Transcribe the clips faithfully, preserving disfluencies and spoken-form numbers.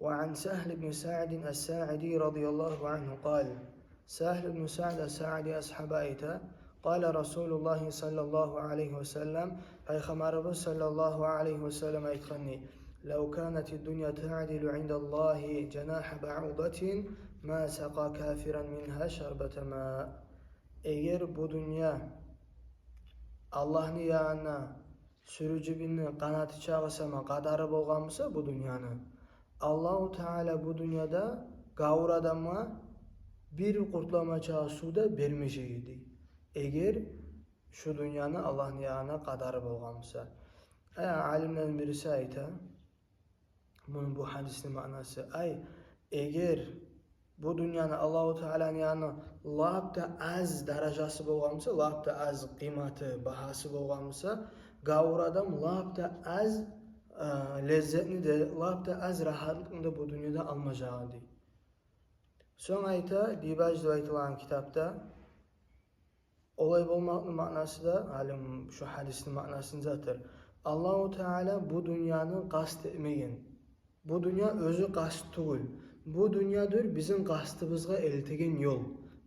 وعن سهل بن سعد الساعدي رضي الله عنه قال: Сагьл ибн Саъд ас-Саъди асгьаба айта: قال رسول الله صلى الله عليه وسلم, Пайхаммарыбыз саллаллагьу алайгьи ва саллам айтгъан: لو كانت الدنيا تعدل عند الله جناح بعوضة ما سقى كافرا منها شربة ماء. Эгер бу дюнья Аллагьны янына сюрюжюбюню къанатычагъы сама къадары болгъан буса бу дюньяны, Аллагьу Таала бу дюньяда гавур адамгъа бир къуртлама чагъы сув да бермежек эди, эгер шу дюньяны Аллагьны янына къадары болгъан буса. Э, алимлени бириси айта, муну, бу гьадисни маънасы: ай, эгер бу дюньяны Аллагьу Тааланы янына лап да аз даражасы болгъан буса, лап да аз къыйматы, багьасы болгъан буса, гавур адам лап да аз, э, леззетни де, лап да аз рагьатлыкъны да бу дюньяда алмажагъы, дей. Сонг айта, Дибаж деп айтылагъан китапда, олай болмакъны маънасы да, алим шу гьадисни маънасын затдыр. Аллагьу Таала бу дюньяны къаст этмеген. Бу дюнья оьзю къаст тюгюл. Бу дюньядыр бизин къастыбызгъа элтеген ёл.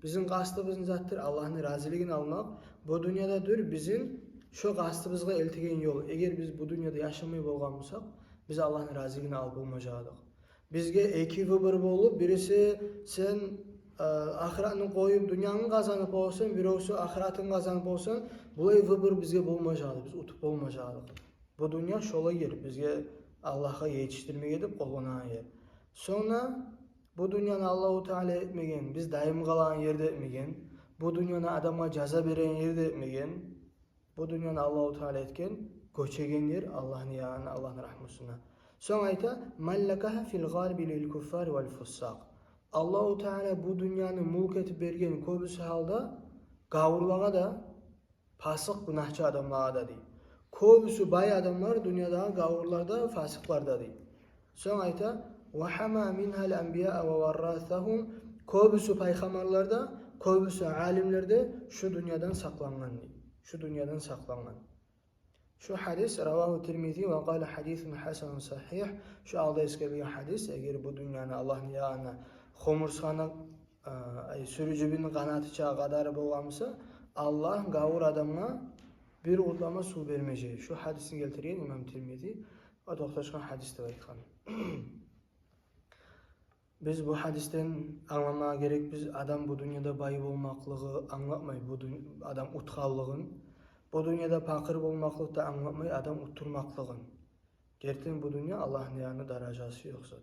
Бизин къастыбыз затдыр Аллагьны разилигин алмакъ. Бу дюньядадыр бизин шо къастыбызгъа элтеген ёл. Эгер биз бу дюньяда яшамай болгъан бусакъ, биз Аллагьны разилигин алып болмажакъ эдик. Бизге эки выбор болуп, бириси сен, э, ахыратны къоюп, дюньяны къазанып боласан, биревсю ахыратын къазанып боласан, булай выбор бизге болмажакъ эди, биз утуп болмажакъ эдик. Бу дюнья шолай ер, бизге Аллагьгъа етишдирмеге деп къолланагъан ер. Сонг да бу дюньяны Аллагьу Таала этмеген, биз дайым къалагъан ер де этмеген, бу дюньяны адамгъа жаза береген ер де этмеген. Бу дюньяны Аллагьу Таала этген гёчеген ер Аллагьны янына, Аллагьны рагьмусуна. Сонг айта: ملكها في الغالب للكفار والفساق. Аллагьу Таала бу дюньяны мюлк этип берген кёбюсю гьалда гавурлагъа да, пасыкъ, гюнагьчы адамлагъа да, дей. Кёбюсю бай адамлар дюньядагъы гавурлар да, пасыкълар да, дей. Сонг айта: وحمى منها الأنبياء وورثهم. Кёбюсю пайхаммарлар да, кёбюсю алимлер де шу дюньядан сакълангъан, дей. Шу дюньядан сакълангъан. Шу гьадис رواه الترمذي وقال حديث حسن صحيح. Шу алда эсгерилген гьадис, эгер бу дюньяны Аллагьны янына хумурсгъаны, э, ай, сюрюжюбюню къанатыча къадары болгъан буса, Аллагь гавур адамгъа бир къуртлама сув бермежек. Шу гьадисни гелтирген имам Тирмизи, о токъташгъан гьадис деп айтгъан. Биз бу гьадисден англамагъа герекбиз, адам бу дюньяда бай болмакълыгъы англатмай бу дюн-, адам утгъанлыгъын, бу дюньяда пакъыр болмакълыкъ да англатмай адам утдурмакълыгъын. Гертиден, бу дюнья Аллагьны янында даражасы ёкъ зат.